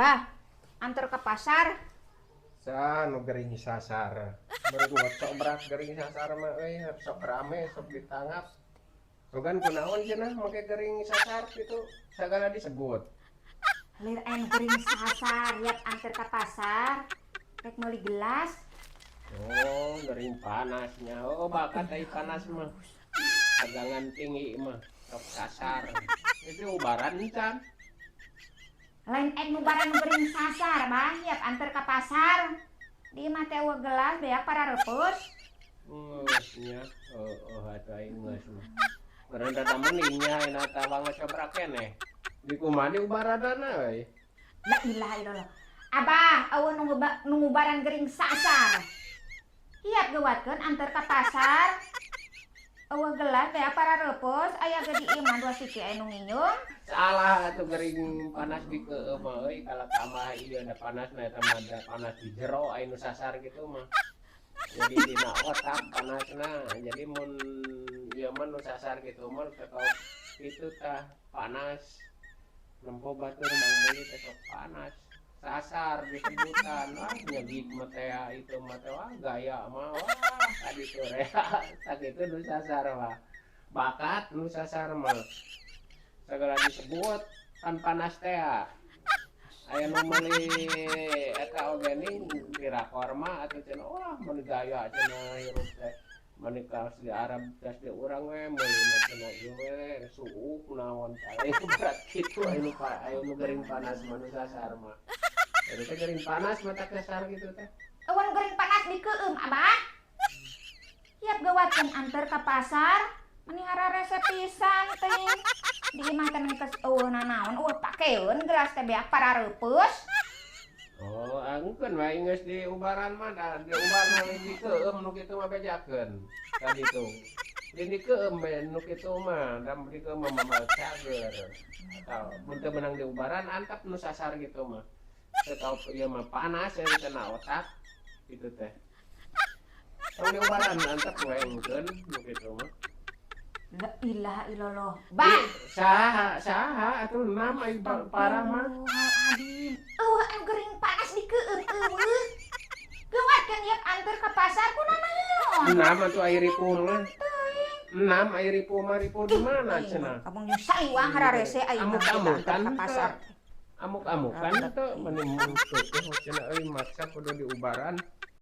Ah, antar ke pasar. Sa nu gering sasar. Baru ngocok gering sasar mah euy, sok rame sok ditangkap. Bukan kunaon cenah make gering sasar gitu, sagala disebut. Lir aya gering sasar, yap antar ke pasar. Rek meuli gelas. Oh, gering panasnya. Oh, bakat ai panas mah. Tegangan tinggi mah sok sasar. Itu ubaran can. Lain ek ngubaran gering sasar, Bah, yap antar ke pasar. Di imah teh euweuh gelas beak parareupeus. Geus nya, heueuh atuh aing geus mah. Meureun rada mending nya ayeuna tawa ngocobrak keneh. Di kumaha diubaranana euy. La ilaha illallah. Abah, euweuh nu ngubaran gering sasar. Hiap gewatkeun antar ka pasar. Euweuh gelas beak parareupeus, aya ge di imah dua siki aya nu nginjeum. Salah atuh gering panas di keueum mah euy, kalau tambah ieu da panasna eta mah da panas di jero aya nu sasar gitu mah. Jadi dina otak panasna. Jadi mun ieu mah nu sasar gitu mah teu itu tah panas. Nempo batur mang meuli teh sok panas. Sasar disebutan, wah nyegik mah teh itu mah teh, wah gaya mah, wah tadi tuh rea sakitu nu sasar mah. Bakat nu sasar mah. Segala disebut kan panas teh. Aya nu meuli eta oge ning dirakor mah atuh cenah, wah meuni gaya cenah hirup teh. Meuni kaos di Arab tas di urang we meulina cenah ieu we suuk naon tah berat kitu aya nu gering panas mah nu sasar mah. Eta teh gering panas mah tak sasar gitu teh. Euweuh nu gering panas di keueum, Abah. Hiap gewatkeun antar ka pasar, meni hararese pisan teuing. Di imah teh geus euweuh nanaon, euweuh pakeun gelas teh beak parareupeus. Oh, angkeun we geus diubaran mah da diubaran lain dikeueum nu kitu mah bejakeun. Ka ditu. Lain dikeueum we nu kitu mah, da dikeueum mah moal cager. Atau mun teu meunang diubaran antep nu sasar gitu mah. Teu tau ieu mah panas ya kena otak gitu teh. Tong diubaran antep we engkeun nu kitu mah. La ilaha illallah. Bah, Saha saha atuh nama ai parah mah. Astagfirullahaladzim. Euweuh anu gering panas dikeueum euweuh. Gewatkeun yeuh anter ka pasar ku nanaon? Enam atuh ai ripuh mah. Enam ai ripuh mah, ripuh di mana cenah? Kamu nyusah iwang hararese aing mah Amuk-amukan anter ka pasar. Amuk-amukan teu meni mun teu cenah euy maksa kudu diubaran.